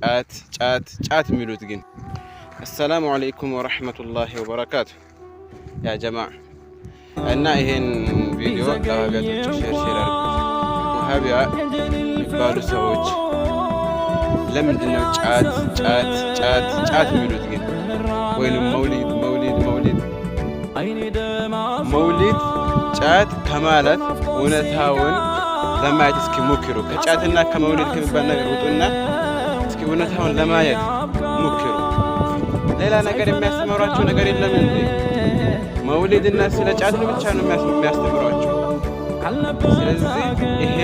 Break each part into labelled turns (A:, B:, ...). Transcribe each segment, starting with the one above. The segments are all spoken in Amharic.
A: ጫት ጫት ጫት የሚሉት ግን? السلام عليكم ورحمة الله وبركاته يا جماعة። እና ይሄን ቪዲዮ ለወገኖች share share አድርጉት። ወሃቢያ የሚባሉ ሰዎች ለምንድን ነው ጫት ጫት ጫት ጫት የሚሉት ግን? ወይንም መውሊድ መውሊድ መውሊድ መውሊድ ጫት ከማለት እውነታውን ለማየት እስኪ ሞክሩ። ከጫትና ከመውሊድ ከሚባል ነገር ውጡና እስኪ እውነታውን ለማየት ሞክሩ። ሌላ ነገር የሚያስተምሯቸው ነገር የለም እንዴ? መውሊድና ስለ ጫት ብቻ ነው የሚያስተምሯቸው። ስለዚህ ይሄ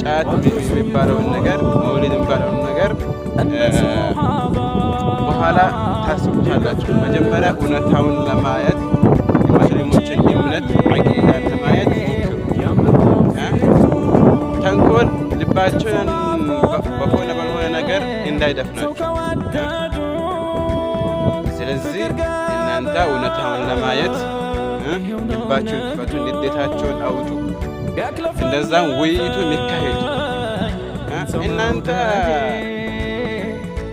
A: ጫት የሚባለውን ነገር፣ መውሊድ የሚባለውን ነገር በኋላ ታስቡታላችሁ። መጀመሪያ እውነታውን ለማየት፣ የሙስሊሞችን እምነት አቂዳን ለማየት ሞክሩ። ተንኮል ልባቸውን በሆነ ባልሆነ ነገር እንዳይደፍናችሁ። ስለዚህ እናንተ እውነታውን ለማየት ልባቸውን ክፈቱ፣ ንዴታቸውን አውጡ። እንደዛም ውይይቱ የሚካሄድ እናንተ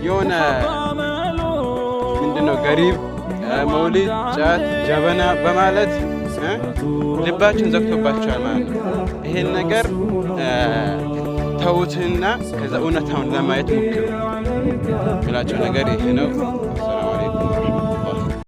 A: የሆነ ምንድነው ገሪብ፣ መውሊድ፣ ጫት፣ ጀበና በማለት ልባችሁን ዘግቶባቸዋል ማለት ነው። ይሄን ነገር ተዉትና ከዛ እውነታውን ለማየት ሞክሩ። ምላቸው ነገር ይሄ ነው።